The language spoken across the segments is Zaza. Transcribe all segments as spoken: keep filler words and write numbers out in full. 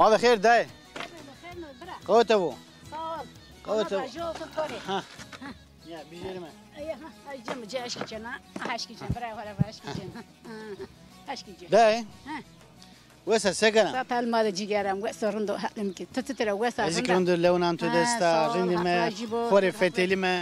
Abi xêr dayê. Xêr no, bira. Qewete bo. Sağ ol. Qewete bo. Allah razı olsun, to rê. Ha. Ya, bijêrime. Ay, ha, ay, cem, ce, eşkî cena. Eşkî cena, bira, hora, eşkî cena. Ha, eşkî cena. Dayê. Ha. Wes a, se kena? Sağ ol, ma de cîgeram, wes a, rind o, helim ki. Ti, ti tira wes a, ez kî rind o, lewinan to dest a, rindî me, xo rê fetelîme,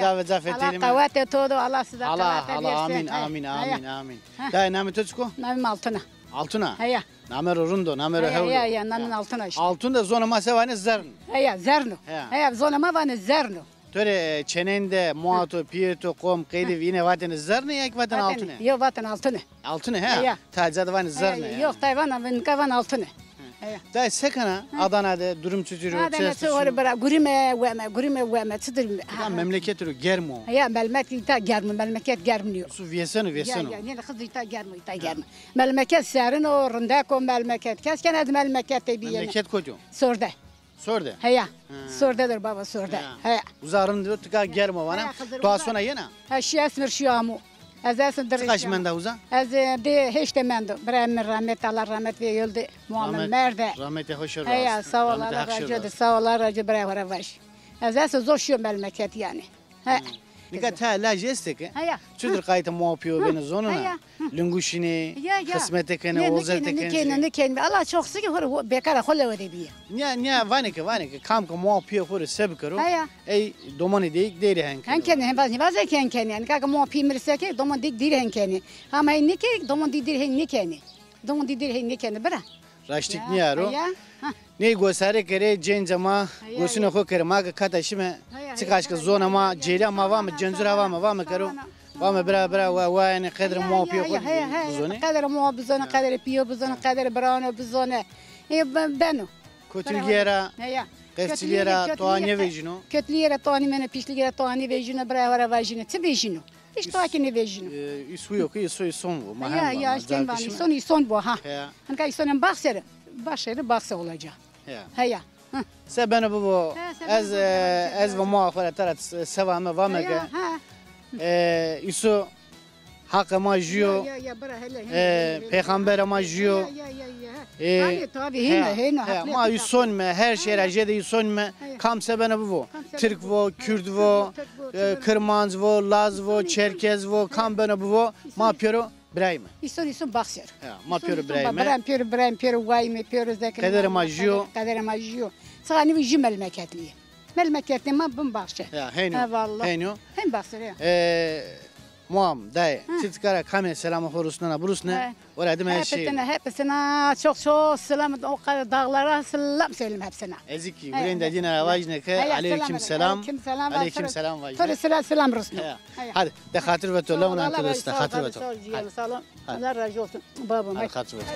zaf zaf fetelîme. Allah qewetê to do, Allah size qewete versin. Amin, amin, amin, amin. Dayê, namê to çik o? Namê mi Altun a. Altun a? Heya. Name ro rind o, name ro hewl o. Heya, heya, namê mi Altun a îşte. Altun de zonê ma se vanê zern. Heya, zern o. Heya, zonê ma vanê zern o. To rê, e, çênên de, moa to, pîyê to, qom, qeydê vî, îne vatêne zerne ya kî vatêne altune? Yo, vatêne altune. Altune, he? Ya. Tayê ca de vanê zerne yanî. Yok, tayê vanê, nika vanê altune. He. Dayê, se kena? Adana de durum çitur o? Adana çi hore bira, gurîme weme, gurîme weme, çitur? Ya memleket ro germ o. Ya, melmek îta germ o, memleket germ nîyo. Su vêseno, vêseno. Ya, ya, nê, Xizir, îta germ o, îta germ o. Memleket serin o, rindek o memleket. Kes kena ez memleket de bîyeme. Memleket kotî yo? Sorde. Sorde? Heya. Sorde der baba, Sorde. Heya. Uza rind o, tika germ o vana. To asona yena? Ha, şî esmir şî amo. Ez esim dir. Çiqaş menda uza? Ez, e, de heşte mendo. Birayê mi rahmet, Allah rahmet vê, öldü. Muhammed merde. Rahmetê xo şero. Heya, sağ ol, Allah razı olsun. Sağ ol, Allah razı, birayê xo ra vaj. Ez esim zor şîyo memleket yanî. He. Nika tayê lajî estê ke? Heya. Çutir qaytê moa pîyo benê zonena? Heya. Lingu şinê, xismete kenê, ozete kenê. Nêkenê, nêkenê. Allah çok şükür, hore bekara xo lewe de bîye. Nîya, nîya vanê ke, vanê ke kam ke moa pîyê xo rê se bikero, ey domonê deyîk dêrî hen kenê. Hen kenê, hen vaz, nîvazê ke hen kenê. Yanî ka ke moa pî mi rê se ke, domon deyîk dêrî hen kenê. Hama hey nêke, domon deyîk dêrî hen nêkenê. Domon deyîk dêrî hen nêkenê, bira. Raştîk nîyaro. Ney gosare kerê, cênca ma gosinê xo kerê. Ma ke kata şîme, çiqaş ke zonê ma cêrîya, ma vame, cêncû ra vame, vame kero. Vame bira, bira, wa, wa, yanî qedrê moa pîyê xo bizonê. Qedrê moa bizonê, qedrê pîyo bizonê, qedrê birano bizonê. Ê, be-, beno. Kotilgîye ra, qefçilîye ra toa nêvejîno? Kotilgîye ra toa nêmeno, pîşlîgîye ra toa nêvejîno, birayê xo ra vajîno. Çi vejîno? Hiç toa kî nêvejîno. E, îs huyo ke îso îson bo. Ma hem ya, îson îson bo, ha. Nika îsonên baxse rê, baxse rê baxse olaca. Heya. Heya. Se beno bibo. Ez, e, ez ve moa xo ra tera se vame, vame ke. E, îso Haqê ma jû yo. Ya, ya, ya, bira, hele, hele, e, hele, hele. Peyxamberê ma jû yo. Ya, ya, ya, ya, he. E, tabii, tabii, hêno, hêno, he, haqlî, ma îsonîme, her şey ra jêde îsonîme. Kam se beno bivo. Tirk vo, Kurd vo, e, Kirmanc vo, Laz vo, Çerkez vo, kam beno bivo, ma pêro birayîme. Îson, îson baxsêr. Ya, ma pêro birayîme. Birayîme, pêro, birayîme, pêro wayîme, pêro zekirîme. Qederê ma jû yo. Qederê ma jû yo. Çiqa nîvî jû melmeketlî yê. Melmeketê ma bin baxşe. Ya, hênî yo. He, vallahi. Hênî yo. Hên baxsêr ya. E, Muam, dayê, ti tika ra kamê selamê xo rusnena, birusne. Ora dime şey. Hepsine, hepsine çok çok selam, o kadar dağlara selam söyleyeyim hepsine. Ez kî gureyên de dîna ra vajîne ke aleyküm selam. Aleyküm selam. Aleyküm selam vajîne. To rê selam, selam rusne. Hadi, de xatir veto, lewna to dest de, xatir veto. Sağ ol, sağ ol. Hadi. Allah razı olsun babam. Hadi, xatir veto.